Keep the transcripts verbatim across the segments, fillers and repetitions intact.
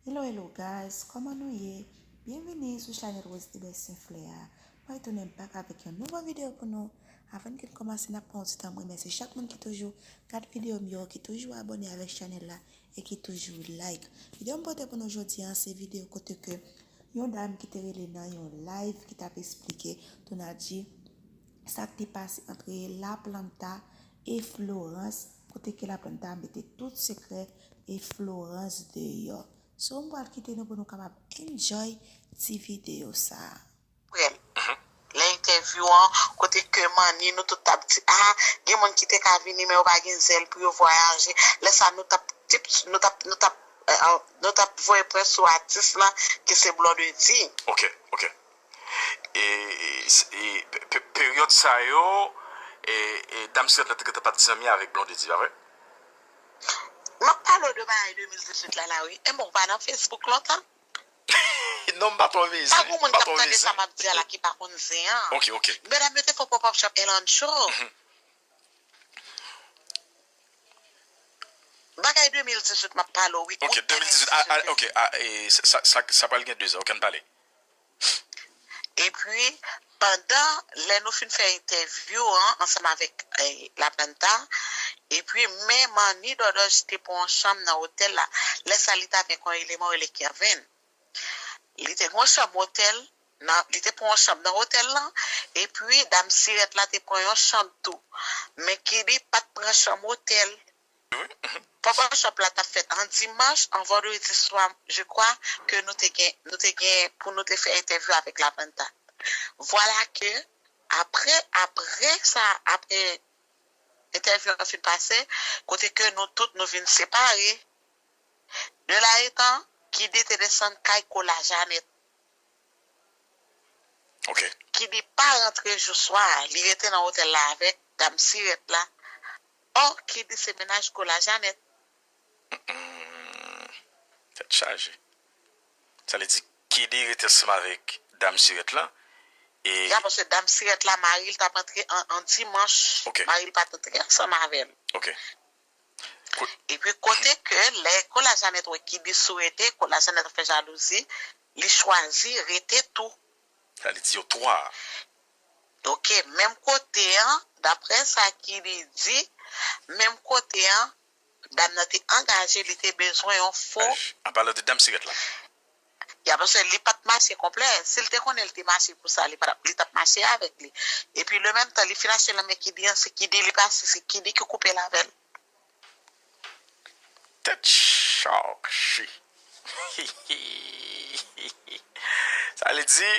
Hello, hello guys, kòman nou ye? Byenvini sou chanèl Rose Eber Senflè a. Mwen retounen back avèk yon nouvo videyo pou nou. Avan n gen kòmanse, n ap pran yon ti tan pou remèsye chak moun ki toujou gad videyo m yo, ki toujou abòne avèk chanèl la e ki toujou like. Videyo m pote pou nou jodi a, se videyo kote ke yon dam ki te rele nan yon live ki t ap eksplike, tou n a di, sa k te pase antre La Planta e Florence, kote ke La Planta mete tout sekrè e Florence deyò. So, m pral kite nou pou nou kapab enjoy ti videyo sa a. Prèl. Lè entèvyou an, kote ke Manny, nou tout t ap di, ah, gen moun ki te ka vini, men yo pa gen zèl pou yo vwayaje. Lè sa, nou t ap, tip, nou t ap, nou t ap, eh, eh, nou t ap voye pwen sou atis lan, ki se Blondedy. Ok, ok. E, e, e pe- pe- peryòd sa yo, e, e dam sirèt la te gentan pa t zanmi avèk Blondedy, pa vre? M ap pale w de bagay de mil dizuit la, la, wi. E bon, ou pa nan Facebook lontan? Non, m pa twò vezin. Pa gen moun k ap tande sa m ap di a la ki pa konn zen an. Ok, ok. Medam yo te fè pop up shop L and Show. Bagay de mil dizuit m ap pale w, wi. Ok, de mil dizuit, a, a, ok, a, e, sa, sa, sa pral gen de zan, ok, ann pale. Epi, pandan, lè nou fin fè entèvyou an, ansanm avèk eh, La Planta, epi, men Manny Dòdòj te pran yon chanm nan otèl la. Lè sa, li t avèk yon eleman rele Kervin. Li te gen yon chanm otèl, nan, li te pran yon chanm nan otèl lan, epi dam sirèt la te pran yon chanm tou. Men Kidi pa t pran chanm otèl. Pop up shop la t ap fèt an dimanch, an vandredi swa, je crois, ke nou te gen, nou te gen pou nou te fè entèvyou avèk La Planta. Vwala ke, apre, apre sa, apre entèvyou an fin pase, kote ke nou tout nou vin separe. De la etan, Kidi te desann kay Kola Janet. Ok. Kidi pa rantre jou swa a, li rete nan otèl la avèk dam sirèt la. Ò, Kidi se mennaj Kola Janet. Tèt chaje. Sa vle di, Kidi rete ansanm avèk dam sirèt la. E... Ya, paske dam sirèt la, mari l t ap antre an, an dimanch. Ok. Mari l pa t antre ansanm avè l. Ok. Epi kote ke lè Kola Janet wè Kidi sourete, Kola Janet ap fè jalouzi, li chwazi rete tou. Sa vle di yo twa. Ok, menm kote an, daprè sa Kidi di, menm kote an, dam nan te angaje, li te bezwen yon fo. An palan de dam sirèt la. Ya, paske li pa t mache konplè. Si l te konnen li te mache pou sa, li pa t ap, li t ap mache avèk li. Epi, le menm tan, li fin achte nan men Kidi an, se Kidi li pase, se Kidi ki koupe l avè l. Tèt chaje. Sa vle di,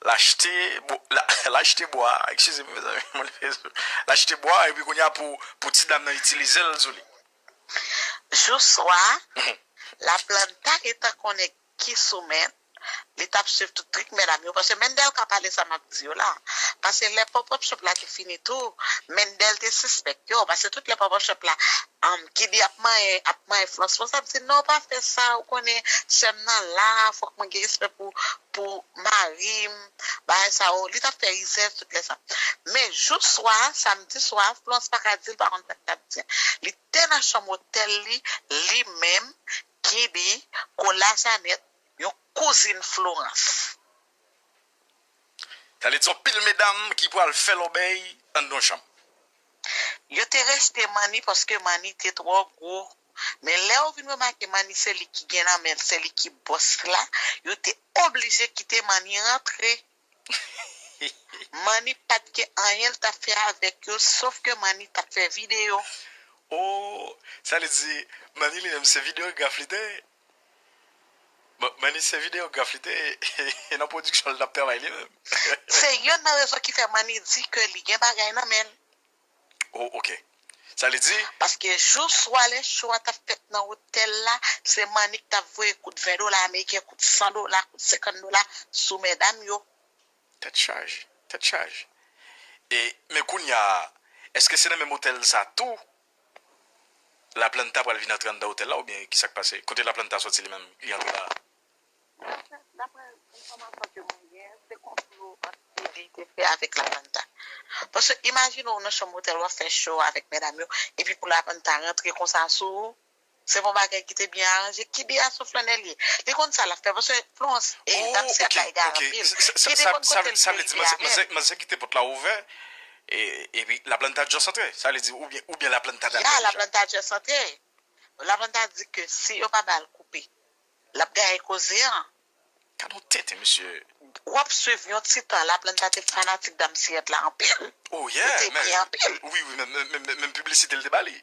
l achte bwa, l achte bwa, eskize m, mezanmi, moun Facebook. L achte bwa, epi kounye a pou, pou ti dam nan itilize l sou li. Jou swa, La Planta gentan konnen ki sou men, li t ap swiv tout trik medam yo, paske Mendel ka pale sa m ap di yo la. Paske lè pop up shop la te fini tou, Mendel te sispèk yo, paske tout lè pop up shop la, um, Kidi ap manyen, ap manyen Florence, Florence ap di, non, pa fè sa, ou konnen, sè m nan la, fòk mwen gen respè pou, pou mari m, bagay sa yo, li t ap fè rizèz tout lè sa. Men jou swa, samdi swa, Florence pa ka di l pa konn sa l t ap di. Li te nan chanm otèl li, li menm, Kidi, Kola Janet, yon kouzin Florence. Sa vle di yon pil medam ki pral fè lòbèy anndan yon chanm. Yo te rejte Manny paske Manny te twò gwo. Men lè yo vin remake Manny se li ki gen nan men l, se li ki bòs la, yo te oblije kite Manny rantre. Manny pa t gen anyen l t ap fè avèk yo, sof ke Manny t ap fè videyo. Oh, sa vle di, Manny li menm se videograf li te ye? Bon, Manny se videograf li te ye, e nan pwodiksyon l t ap travay li menm. Se yonn nan rezon ki fè Manny di ke li gen bagay nan men l. Oh, ok. Sa vle di? Paske jou swa lè show a t ap fèt nan otèl la, se Manny ki t ap voye kout ven dola ameriken, kout san dola, kout senkant dola sou medam yo. Tèt chaje, tèt chaje. E, men kounye a, èske se nan menm otèl sa tou La Planta pral vin antre anndan otèl la, oubyen ki sa k pase? Kote La Planta sòti li menm, li antre la a? Daprè, daprè enfòmasyon ke mwen gen, se konplo ant Kidi te fè avèk La Planta. Paske imajine w nan chanm otèl w ap fè show avèk medam yo, epi pou La Planta rantre konsa sou ou. Se pa yon bagay ki te byen aranje. Ki byen a sou flannèl ye? Li konn sa l ap fè. Paske Florence, e, oh, dam sèt la egal anpil. Ki te konn kote l te rive avè l. Manzè ki te pot la ouvè. E, epi Laplanta just antre. Sa vle di, oubyen, oubyen Laplanta t al fè deja. Ya, Laplanta just antre. Laplanta di ke si yo pa ba l koupe, l ap gaye koze an. Gad yon tenten, mesye. W ap swiv yon ti tan, Laplanta te fanatik dam siyèt la anpil. Oh, yeah, man. Li te byen anpil. Wi, wi, menm, menm, menm, menm piblisite l te ba li.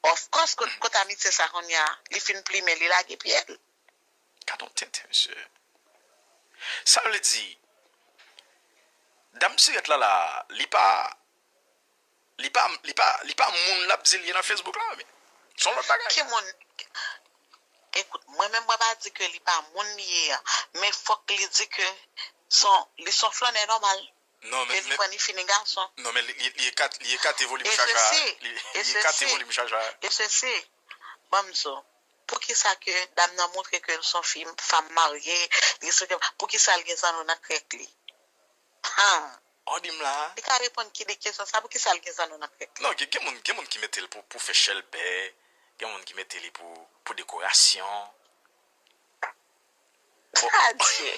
Of course, kot, kot amitye sa kounye a? Li fin plimen, li lage pye l. Gad yon tenten, mesye. Sa vle di, dam siyèt la, la, li pa, li pa, li pa, li pa moun l ap di l ye nan Facebook la, men. Se yon lòt bagay. Ki moun? Ekout, mwen menm, mwen pa di ke li pa moun li ye an, men fòk li di ke son, li son flannè nòmal. Non, men, ke li pran ni fi ni gason. Non, men li, li, li ekate, li ekate volim chacha. Li, li ekate volim chacha. E sesi, ban m di w, poukisa ke dam nan montre ke l son fi, fanm marye, li se, poukisa l gen zanno nan krèk li? Ha! Ou di m la? Li ka reponn ki de kesyon sa, poukisa l gen zanno nan krèk li? Non, gen, gen moun, gen moun ki mete l pou, pou fè chèlbè, gen moun ki mete li pou, pou dekorasyon. Adye!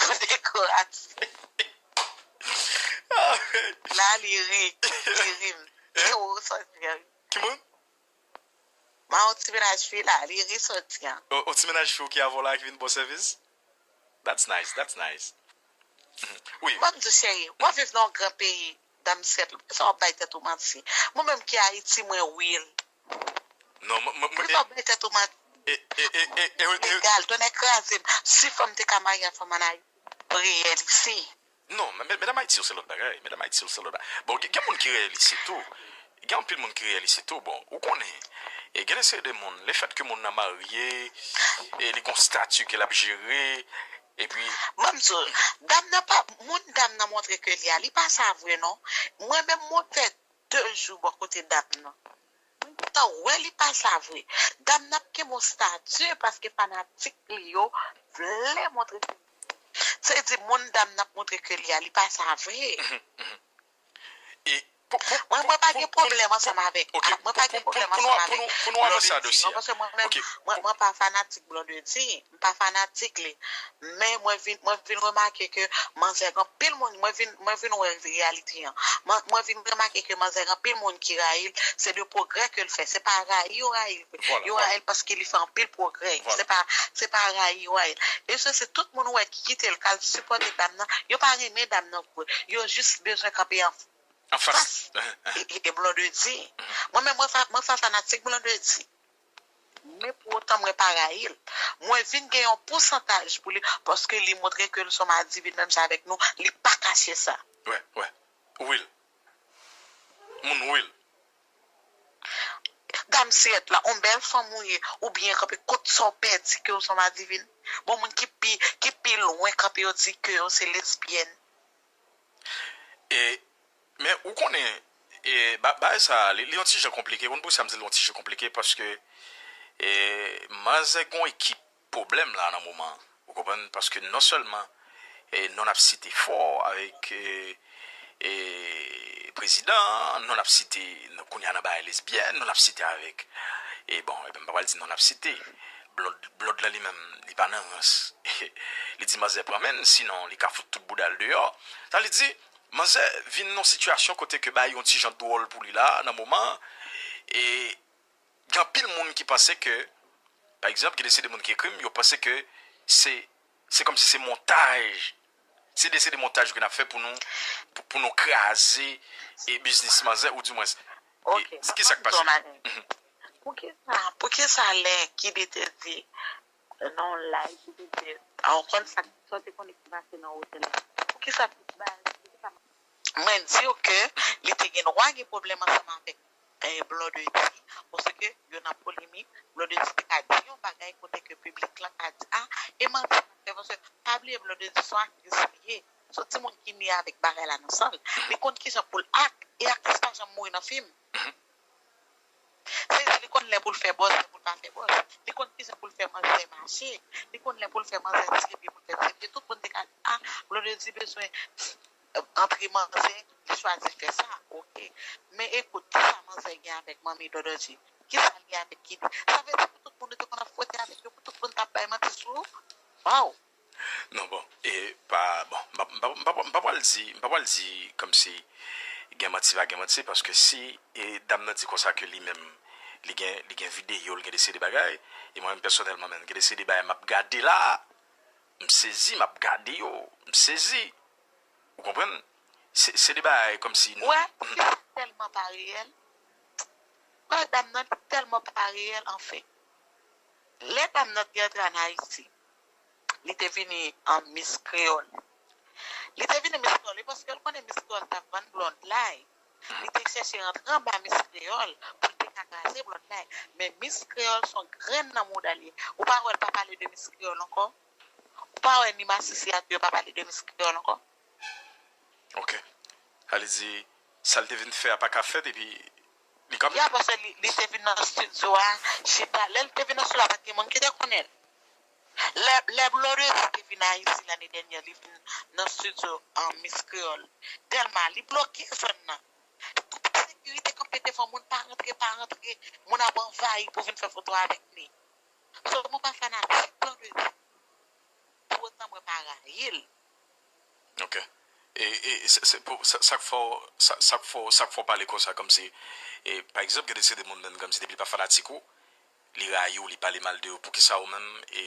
Pou dekorasyon. La, li ri, li ri m. Ki moun? Mwen yon ti mennaj fi la, li ri soti an. O, o ti mennaj fi w ki avè w la ki vin ba w sèvis? That's nice, that's nice. Wi. Ban m di w, cheri, w ap viv nan yon gran peyi, dam sèt, poukisa w ap bay tèt ou manti? Mwen menm ki Ayiti, mwen real. Non, mwen, mwen, poukisa w ap bay tèt ou manti? E, e, e, e, e, e, egal, tonnè kraze m. Si fanm te ka marye ak fanm ann Ayiti, reyèl isi. Non, men, men, medam Ayiti yo se lòt bagay. Medam Ayiti yo se lòt bagay. Bon, gen, gen moun ki reyèl isi tou. Gen anpil moun ki reyèl isi tou. Bon, ou konnen, e gen de seri de moun, lefètke moun nan marye, e li gon stati ke l ap jere, epi. Ban m di w, dam nan pa, moun dam nan montre ke li a, li pa sa vre non. Mwen menm, mwen fè de jou bò kote dam nan. Mwen gentan wè li pa sa vre. Dam nan ap kenbe yon stati paske fanatik li yo vle montre ke, se di moun dam nan ap montre ke li a, li pa sa vre. E pou, pou, mwen, mwen pa gen pwoblèm ansanm avèk, ok, mwen pa gen pwoblèm ansanm avèk Blondedy non, paske mwen menm, mwen, mwen pa fanatik Blondedy. M pa fanatik li. Men mwen vin, mwen vin remake ke manzè gen anpil moun, mwen vin, mwen vin wè reyalite an. Mwen, mwen vin remake ke manzè gen anpil moun ki rayi l, se de pwogrè ke l fè. Se pa rayi yo rayi l vre. Yo rayi l paske li fè anpil pwogrè. Se pa, se pa rayi yo rayi l. E se, se tout moun ou wè ki kite l k al sipòte dam nan, yo pa renmen dam nan vre. Yo jis bezwen kanpe an, anfas e, e, e Blondedy. Mwen menm, mwen fa-, mwen pa fanatik Blondedy. Men pou otan mwen pa rayi l. Mwen vin gen yon pousantaj pou li, paske li montre ke l se yon madivin menm jan avèk nou, li pa kache sa. Wè, wè. Ou real. Moun real. Dam siyèt la, on bèl fanm ou ye, ou byen kanpe, kot sa w pèdi ke w se yon madivin? Bon, moun ki pi, ki pi lwen kanpe, yo di ke yo se lesbyèn. E Men ou konnen, e, ba-, bagay sa, li, li yon ti jan konplike. Ou konn poukisa m di l yon ti jan konplike? Paske, e, manzè gon ekip pwoblèm la nan moman an. Ou konprann? Paske non sèlman, e, non ap site fò avèk, e, e, prezidan, non ap site, kounye a nan bagay lesbyèn, non ap site avèk, e, bon, e, m pa pral di non ap site. Blòd, Blòd la li menm, li pa nan rans. Li di manzè pran men l, sinon li ka fout tout bouda l deyò. Sa vle di, manzè vin nan yon sitiyasyon kote ke bagay yon ti jan dwòl pou li la, nan moman an. E gen anpil moun ki panse ke, pa egzanp, gen de seri de moun ki ekri m, yo panse ke se, se kòmsi se montaj. Se de seri de montaj ke n ap fè pou nou, pou, pou nou kraze, e, biznis manzè, ou dimwens, e, ki sa k pase? Poukisa, poukisa lè Kide te di, nan yon live, Kide te, a, ou konn sa, sa w te konnen ki pase nan otèl la? Poukisa tout bagay, poukisa? Mwen di w ke li te gen dwa gen pwoblèm ansanm avèk, e, Blondedy, paske yo nan polemik, Blondedy te ka di yon bagay kote ke piblik lan ka di, a, e manti l ap fè, paske pa bliye Blondedy se yon aktris li ye, se yon timoun ki ne avèk bagay la nan san l, li konn kijan pou l act, e aktris pa janm mouri nan fim. Se di li konn lè pou l fè buzz, lè pou l pa fè buzz. Li konn kijan pou l fè manzè mache. Li konn lè pou l fè manzè tire pye, pou l fè tire pye. Tout moun te ka di, a, Blondedy bezwen, e, antre manzè, li chwazi fè sa. Oke. Men ekout, kisa manzè gen avèk manmi Dòdòji? Kisa l avèk ki li. Sa vle di pou tout moun ou te konn ap fwote avèk yo, pou tout moun t ap bay manti sou ou? Waw! Non, bon, e pa, bon, m pa, m pa, m pa, m pa pral di, m pa pral di kòmsi gen manti, pa gen manti, paske si e dam nan di konsa ke li menm, li gen, li gen videyo, li gen de seri de bagay, e mwen menm pèsonèlman menm, gen de seri de bagay m ap gade la, m sezi, m ap gade yo, m sezi. Ou konprann? Se, se de bagay kòmsi nou. Wè, fi sa tèlman pa reyèl. Wè, dam nan tèlman pa reyèl, anfen. Lè dam nan te antre ann Ayiti, li te vini an Miss Kreyòl. Li te vini Miss Kreyòl, e paske l konnen Miss Kreyòl t ap vann blòd la. Li te chèche rantre anba Miss Kreyòl pou l te ka kraze blòd la. Men Miss Kreyòl se yon grenn nan mouda l ye. Ou pa wè l pa pale de Miss Kreyòl ankò? Ou pa wè ni masisi a tou yo pa pale de Miss Kreyòl ankò? Ok. Sa vle di, sa l te vin fè a pa ka fèt, epi li kanpe? Ya, paske li, li te vin nan estidyo a, chita. Lè l te vin nan estidyo a, pa t gen moun ki te konnen l. Lè, lè Blondedy te vin Ayiti lane dènyè, li vin nan estidyo an Miss Kreyòl. Dèlma, li bloke zòn nan. Tout sekirite kanpe devan moun, pa rantre, pa rantre. Moun ap anvayi pou vin fè foto avèk li. So, mwen pa fanatik Blondedy. Pou otan mwen pa rayi l. Ok. E, e se, se pou, sa, sa k fè w, sa, sa k fè w, sa k fè w pale konsa, kòmsi, e, pa egzanp, gen de seri de moun menm, kòmsi depi l pa fanatik ou, li rayi w, li pale mal de ou. Poukisa ou menm, e,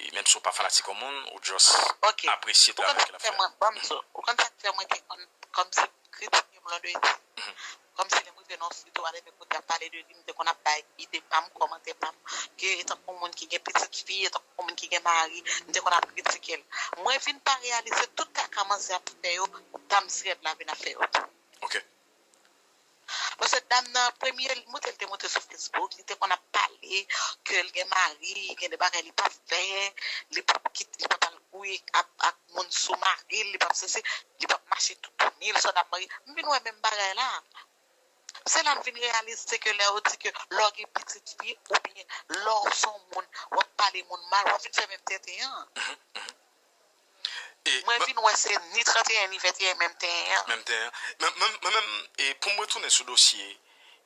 e menm si w pa fanatik yon moun, ou just Ok. apresye Ou konn travay sa ke l k ap fè fè? Mwen, ban m di w, ou konn sa k fè mwen te konn, kòmsi kritike Blondedy? Mhm. Kòmsi lè m rive nan yon site, w aleve kote ap pale de li, m te konn ap bay ide pa m, kòmantè pa m, ke etankou yon moun ki gen pitit fi, etankou yon moun ki gen mari, m te konn ap kritike l. Mwen vin pa reyalize tout kaka manzè ap fè yo, dam srèd la vin ap fè yo tou. Ok. Paske dam nan, premye moute l te moute sou Facebook, li te konn ap pale ke l gen mari, gen de bagay li p ap fè, li p ap kit, li p ap al kouri ak, ak moun sou mari l, li p ap sesi, li p ap mache toutouni l, sòt ap marye. M vin wè menm bagay la. Se la m vin reyalize ke lè yo di ke lè w gen pitit fi, oubyen lè w se yon moun, w ap pale moun mal, w ap vin fè menm tenten an. Mhm, mhm. E Mwen mwen vin wè se ni trannteyen ni venteyen menm tenyen an. Menm tenyen an. Men, men, men, men, e pou m retounen sou dosye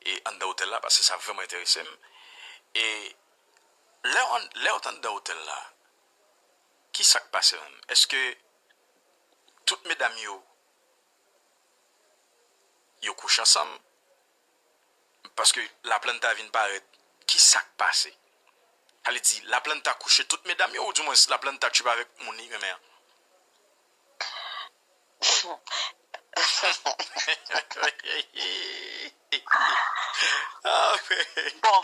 e anndan otèl la, paske sa vrèman enterese m. E lè w, lè w t anndan otèl la, ki sa k pase menm? Èske tout medam yo, yo kouche ansanm? Paske Laplanta vin parèt, ki sa k pase? Sa vle di, Laplanta kouche tout medam yo, oudimwens Laplanta tchipe avèk moun li renmen an? Ah, men Bon,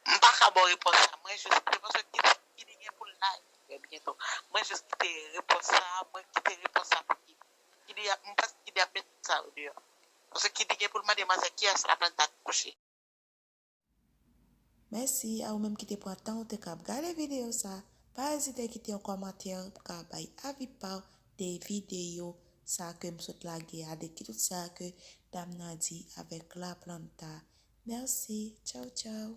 m pa ka ba w repons sa. Mwen jis, se paske ki, ki li gen pou l la trè byento. Mwen jis kite repons sa, mwen kite repons sa pou ki. Ki li ap, m panse ki li ap met sa yo deyò. Paske ki li gen pou l mande manzè kiyès Laplanta kouche. Mèsi a ou menm ki te pran tan ou te k ap gade videyo sa. Pa ezite kite yon kòmantè pou ka bay avi pa w de videyo sa ke m sot lage a, de ki tout sa ke dam nan di avèk Laplanta. Mèsi. Tchaw, tchaw.